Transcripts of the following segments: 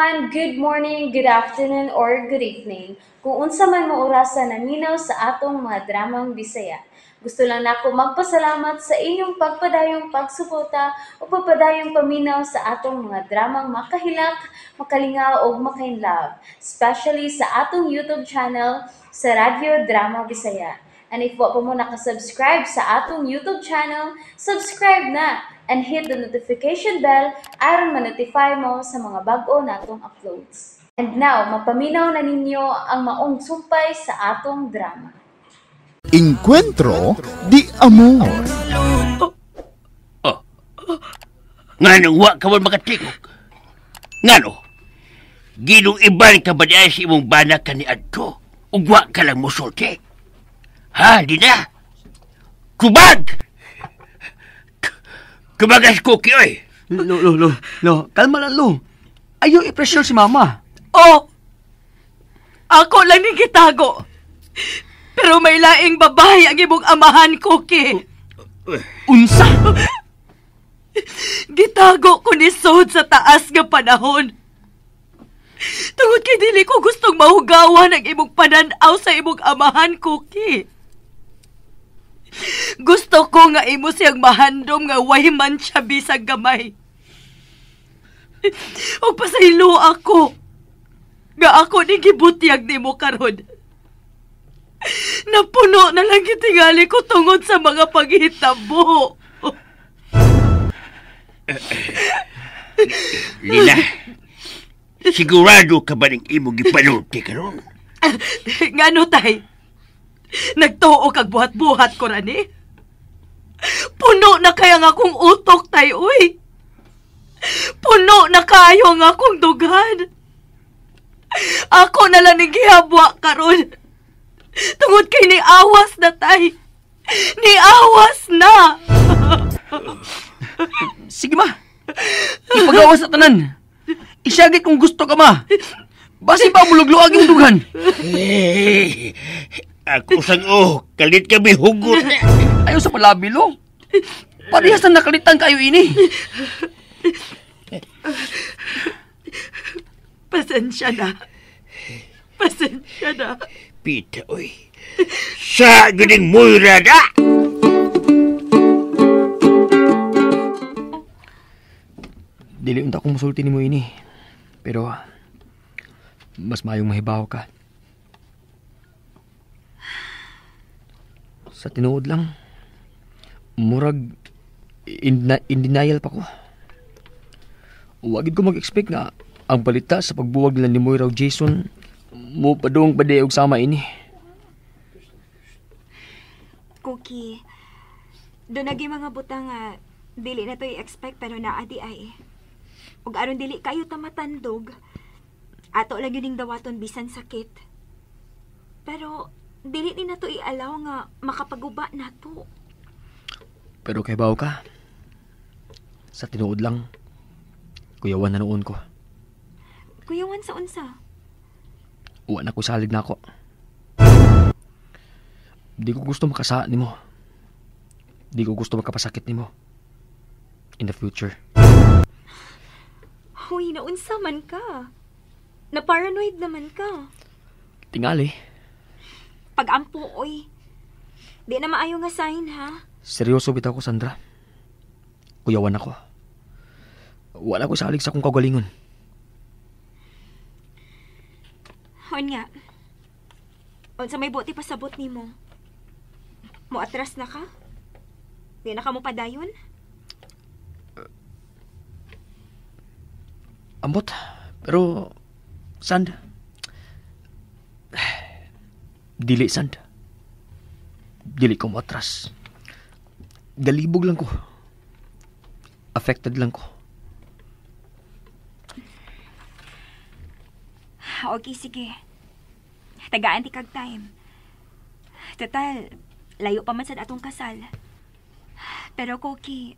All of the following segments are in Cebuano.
Everyone! Good morning, good afternoon, or good evening. Kung unsa man mo orasa naminaw sa atong mga dramang Bisaya. Gusto lang nako magpasalamat sa inyong pagpadayong pagsuporta o pagpadayong paminaw sa atong mga dramang makahilak, makalingaw ug makainlove, especially sa atong YouTube channel sa Radyo Drama Bisaya. And if wa pa mo nakasubscribe sa atong YouTube channel, subscribe na and hit the notification bell aron ma-notify mo sa mga bag-o natong uploads. And now, mapaminaw na ninyo ang maong sumpay sa atong drama. Encuentro di Amor. Oh. Nganong wa ka man makatingog? Ngano? Ginong iban ka ba niya sa imong bana ka ni Adto? Ug wa ka lang musulti? Ha, di na? Kubag! Kubagas kuki, oy! Lo, lo, lo, lo, kalma lang, lo. Ayaw i-pressure si mama. Oh! Ako lang ni gitago. Pero may laing babae ang imong amahan, Cookie. Unsa? Gitago ko ni Sod sa taas nga panahon. Tungod kay dili ko gustong mahugawan ang imong pananaw sa imong amahan, Cookie. Gusto ko nga imo siyang mahandom nga way man siya bisag gamay. Og pasaylo ako nga ako ni gibutyag nimo karon. Napuno na lang gitingali ko tungod sa mga paghitabo. Lila, sigurado ka ba ng imong gipanulti karon? Ngano, tay? Nagtuo kag buhat-buhat ko rani? Puno na kaya nga akong utok, tay, uy. Puno na kayo nga akong dughan. Ako na lang ning gihabwa karon. Tungod kay niawas na, tay. Niawas na. Sige, ma. Ipagawas na tanan. Isyagit kung gusto ka, ma. Basi pa mulugluag yung dughan. Eh, ako sang oh, kalit kami hugot. Ayaw sa palabi, lo. Parehas na nakalitan kayo ini. Pasensya na. Pasensya na. Pita, oy. Sa ganing mura na! Dili unta akong musulti nimo ini. Pero mas mayong mahibaw ka. Sa tinuod lang, murag in denial pa ko. Wagid ko mag-expect nga ang balita sa pagbuwag nila ni Moira ug Jason mo padung pa di og sama ini. Cookie, doon nagi mga butang nga dili na to i-expect pero naa di ay. Ug aron dili kayo tamatandog, ato lang yun dawaton bisan sakit. Pero dili ni nato i-allow nga makapaguba nato. Pero kay bawo ka, sa tinuod lang, kuyawan na noon ko. Kuyawan sa unsa? Uwan ako salig na ako. Di ko gusto makasa nimo. Di ko gusto makapasakit nimo. In the future. Huy, naunsa man ka. Na-paranoid naman ka. Tingali. Pag-ampo, oy. Di na maayo nga sign, ha? Seryoso bitaw ko, Sandra. Kuyawan ako. Wala ko salig sa akong kagalingon. Hon nga. Unsa may buti pasabot nimo? Mo atras na ka? Di na ka mo padayon? Ambot. Pero, Sand. Dili, Sand. Dili ko mo atras. Galibog lang ko. Affected lang ko. Okay, sige. Tagaan ti kag time. Total, layo pa man sad atong kasal. Pero, Cookie,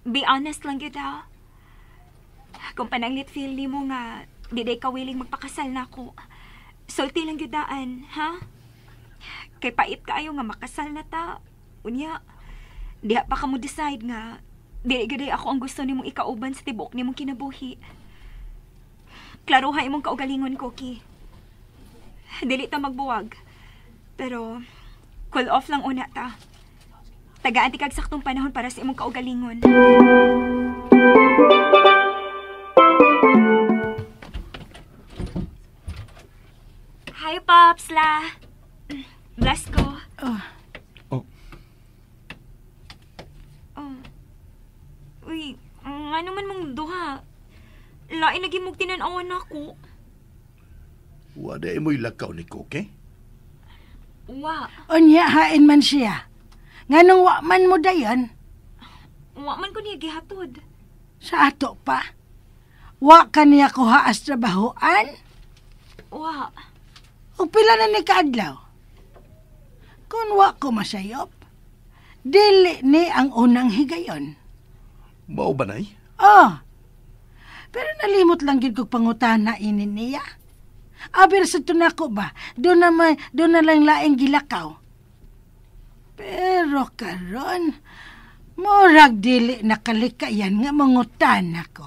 be honest lang gyud ha. Kung pananglit feel nimo nga di day ka willing magpakasal nako, sulti lang gyud daan, ha? Kay pait kaayo nga makasal na ta. Unya, diha pa ka mo decide nga dili gyud ako ang gusto nimong ikauban sa tibuok nimong kinabuhi. Klaroha imong kaugalingon, Cookie. Dili ta magbuwag. Pero, cool off lang una ta. Tagaan ti kag saktong panahon para sa imong kaugalingon. Hi, Pops, la. Bless ko. Oh. Oh. Uy, ano man mong duha? Lain lagi mong tinan-awan ako. Wala mo'y lakaw ni Koke? Wa. Unya, hain man siya. Nganong wa man mo dayon? Wa man ko niya gihatod. Sa ato pa? Wa ka niya kuha as trabahoan? Wa. O pila na ni kaadlaw? Kung wa ko masayop, dili ni ang unang higayon. Mao ba, Nay? Oh. Pero nalimot lang gid kog pangutana ini niya. Aber sa tunako ba, doon na lang laing gilakaw. Pero karon, murag dili nakalikayan nga mangutana ko.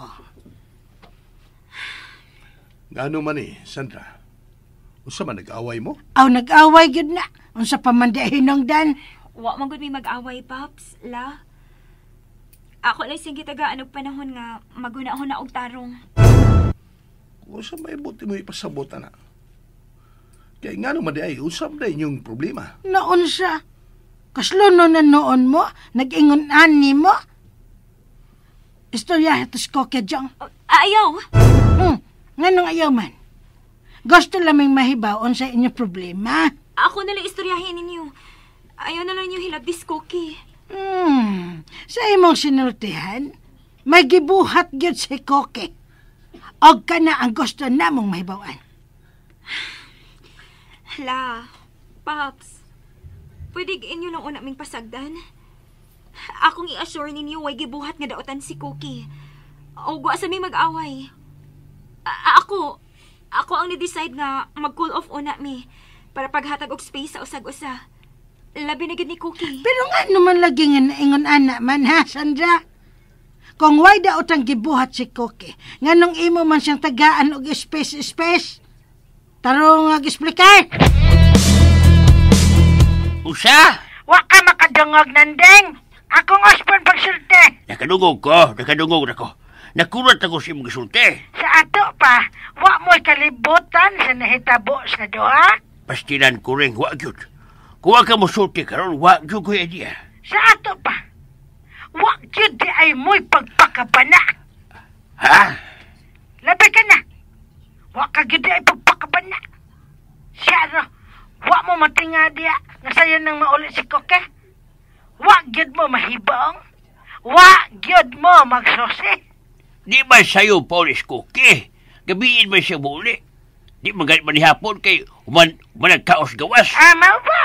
Ngano man eh, Sandra? Unsa man nag-away mo? Aw, nag-away gyud na. Unsa pa man di hinungdan? Wa man gud may mag-away, Paps, la. Ako lang siyang gitagaan og panahon nga maguna-huna og tarong. Unsa may buti mo ipasabot na? Kaya nga naman di ay, usap na inyong problema. Noon siya. Kasluno na noon mo, nag-ingon ani mo. Istorya ito si Koke Jong. Ayaw! Nganong ayaw man? Gusto lamang mahibaon sa inyong problema. Ako na lang istoryahin ninyo. Ayaw na lang ninyo hilabdis, Koki. Sa imong sinultihan, may gibuhat gyud si Koke. Og ka na ang gusto namong mahibawan. La, Paps, pwede inyo lang una ming pasagdan? Akong i-assure ninyo, way gibuhat nga daotan si Cookie. O wa sa mi mag-away. Ako ang ni-decide nga mag-cool off una mi para paghatag og space sa usag-usa. Labi na gid ni Cookie. Pero nga naman lagi nga naingon ana man ha, Sandra? Kung way daotang gibuhat si Cookie, nganong imo man siyang tagaan og space-space? Tarong nga-explicar. Usa? Wa ka makadungog, Nandeng. Akong osborn pagsulte. Nakadungog ko, nakadungog na ko. Nakurat ako sa imong gisulti. Sa ato pa, wa mo'y kalibutan sa nahitabo sa duha. Pastilan ko rin, wa gyud. Kuha ka mosulti karon, wa gyud ko'y idea. Sa ato pa, wa gyud di ay mo'y pagpakabana. Ha? Labi ka na. Wa ka gyud di ay pagpakabana. Siya ro, wa mo matinga diya nga sayo nang mauli si Koke. Wa gyud mo mahibaong. Wa gyud mo magsusi. Di ba sayo paulis Koke? Gabiin ba siya muli? Di magalit man hapon kay managkaos gawas. Ama ba?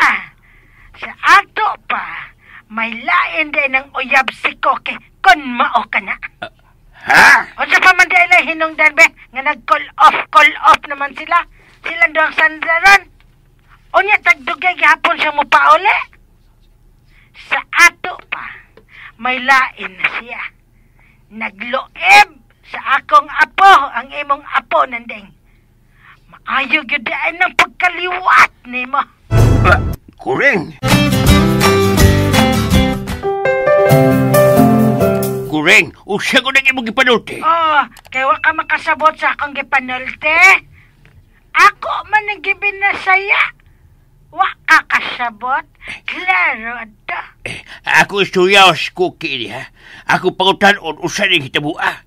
Sa ato pa, may lain din ng uyab si Koke kung mao ka na. Ha? Unsa pa man dahil ay hinungdan be, nga nag-call off naman sila. Sila doang Sandra ron. Unya tagdugay gihapon siya mo pauli. Sa ato pa, may lain na siya. Nagloeb sa akong apo ang imong apo, Nandeng. Maayo gyud ay ng pagkaliwat nimo. Kuring. Kuring, usa ko nang imong gipanulti. Oh, kay wa ka makasabot sa akong gipanulti. Ako man ang gibinasaya. Wa ka kasabot. Klaro adto. Ako istorya sa Cookie ni ha. Ako pangutan-on usa ning hitabua.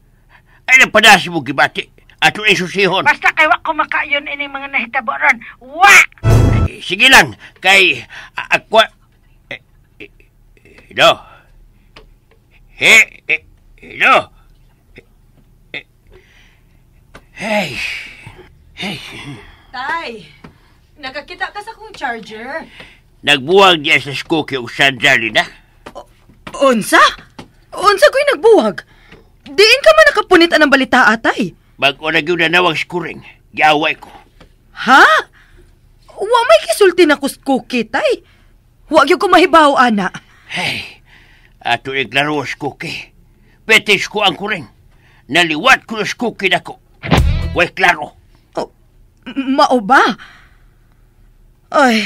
Ay nagpadasi mo gibati. Ato na isusihon. Basta kay wa ko makayon ining mga nahitabo ron. Wa! Sige lang, kay ako... Hello? Hello? Hey! Hey! Tay, nakakita ka sa akong charger. Nagbuwag niya sa Cookie o Sandra, Lina. Unsa? Unsa ko'y nagbuwag? Diin ka man nakapunit ang balita, atay. Bago na yun na nawag si Kuring, giaway ko. Ha? Wa may kisulti na kus Cookie, tay. Wa gyud ko mahibaw, ana. Hey, ato iklaro si Cookie. Petis ko ang Kuring. Naliwat ko si Cookie nako. Way klaro. Oh, mao ba? Ay,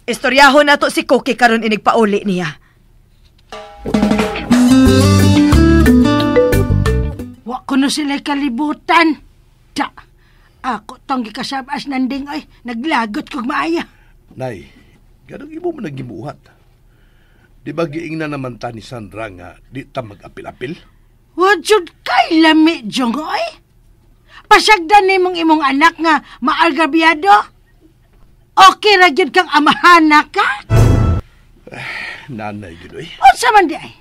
istoryahon nato si Cookie karon inigpauli niya. Wa kuno sila kalibutan. Ta, ako tong gikasabas nanding ay naglagot kog maaya. Nay, ganun imo man nagibuhat. Di ba giingna naman ta ni Sandra nga di ta mag-apil-apil? Wa jud kay lami jong oy. Pasagdan nimong imong anak nga maalgabyado. Okay ra gyud kang amahana ka? Nanay gyud oy. Unsa man di ay?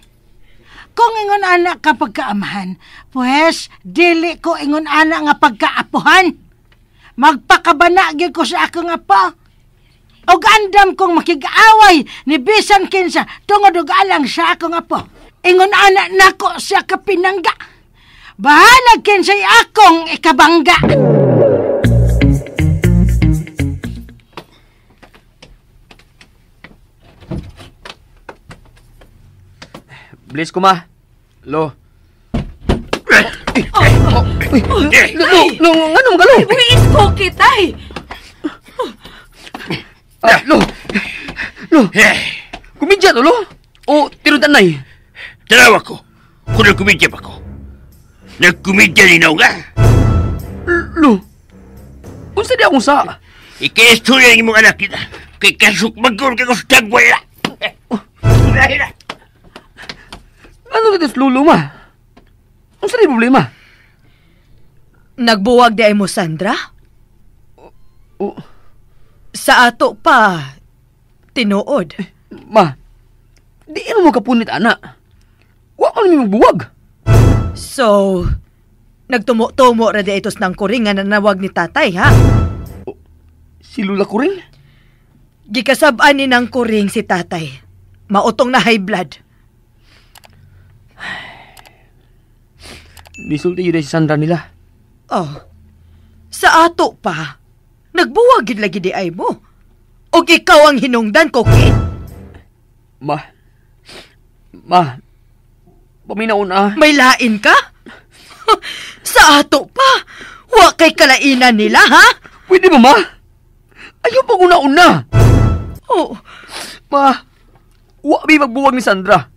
Kung ingon anak ka pagkaamahan, pues dili ko ingon anak nga pagkaapuhan. Magpakabana gyud ko sa akong apo. Og andam kong makig-away ni bisan kinsa tungod og alang sa akong apo. Ingon anak nako sa kapinangga. Bahalag kinsay akong ikabangga. Bless ko, ma. Lo. Lo, ngano mo galo? Buhis Cookie, tay! Lo. Lo. Kumidya to, lo? O tinutanay? Tanawa ko. Kung nagkumidya pa ko. Nagkumidya ni nga. Lo. Unsa di akong sa? Ikaistorya ng imong anak kita. Kay kasukmagor ka ko sa tagway na. Dahil na. Ano ito sa lulo, ma? Unsa di problema? Nagbuwag di ay mo, Sandra? O, Sa ato pa, tinuod. Ma, di mo kapunit, ana. Wa man mi magbuwag. So, nagtumo-tumo ra di itos ng kuring nga nanawag ni tatay, ha? Si Lula ko rin? Gikasab-an ni ng kuring si tatay. Mautong na high blood. Nisulti yun si Sandra nila. Oh, sa ato pa, nagbuwag gid lagi di ay mo. Og ikaw ang hinungdan, Cookie. Ma, paminaon na. May lain ka? Sa ato pa, wa kay kalainan nila, ha? Pwede ba, ma? Ayaw pag una-una. Oh, Ma, wa mi magbuwag ni Sandra.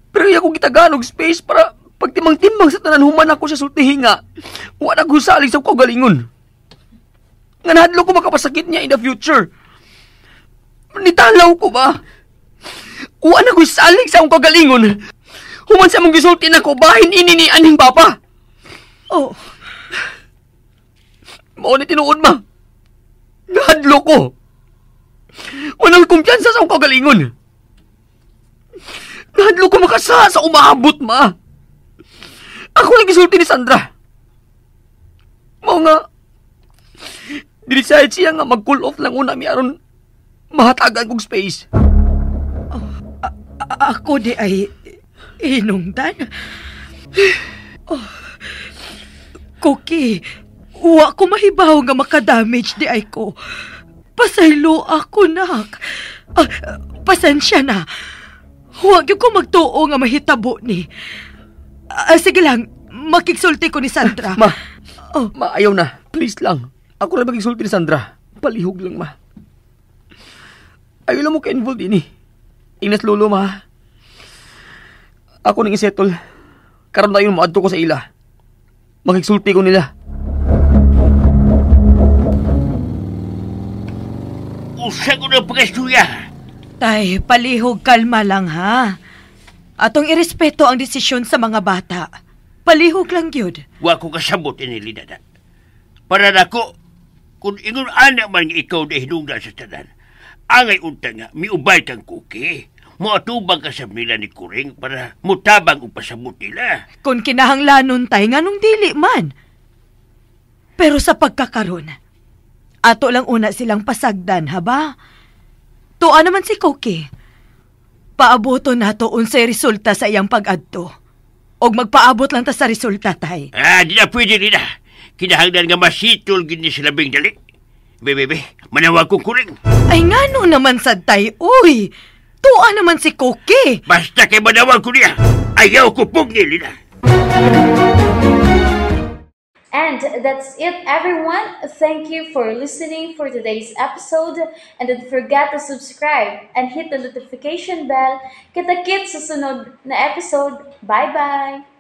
Pero iya ko gitagaan og space para pagtimang-timang sa tanan human ako sa sultihi nga wa naghusalig sa kaugalingon. Nga nahadlok ko makapasakit niya in the future. Nitalaw ko ba? Wa naghusalig sa akong kaugalingon. Human sa mong gisulti nako bahin ini ni aning papa. oh, Mao ni tinuod ma. Nahadlok ko. Walang kumpiyansa sa akong kaugalingon. Nahadlok ko makasa sa umaabot, ma. Ako lang gisulti ni Sandra. Mao nga, dinecide siya nga mag-cool off lang una mi aron mahatagan kong space. Ako di ay hinungdan. Oh, Cookie, wa ko mahibaw nga makadamage di ay ko. Pasaylo ako, nak. Pasensya na. Huwag ko magtuo nga mahitabo ni. Sige lang, makigsulti ko ni Sandra. Ma, Oh. ma, ayaw na. Please lang. Ako na magigsulti ni Sandra. Palihog lang, ma. Ayaw lang mo ka-involved ini. Ingnas lolo, ma. Ako nang isettle. Karon tayo maadto ko sa ila. Makigsulti ko nila. Usa ko na pagkastuya. Tay, palihog kalma lang ha. Atong irespeto ang desisyon sa mga bata. Palihog lang gyud. Wa ko kasabot ini Lina. Para nako, kung ingon anak man nga ikaw na hinungdan sa tanan, angay unta nga, miubay kang Cookie. Moatubang ka sa mila ni Kuring para mutabang og pasabot nila. Kung kinahanglanon tay, nganong dili man. Pero sa pagkakaron, ato lang una silang pasagdan, ha ba? Tuwa naman si Cookie. Paaboto nato unsay resulta sa iyang pag-adto. Og magpaabot lang ta sa resulta, tay. Ah, di na pwede nila. Kinahanglan nga masitol gini sa labing dali. Bebe, manawag kong Kuring. Ay ngano naman sad tay, uy! Tuwa naman si Cookie. Basta kay manawag ko niya. Ayaw ko pugni, Lina. And And that's it, everyone. Thank you for listening for today's episode. And don't forget to subscribe and hit the notification bell. Kita-kits sa sunod na episode. Bye-bye!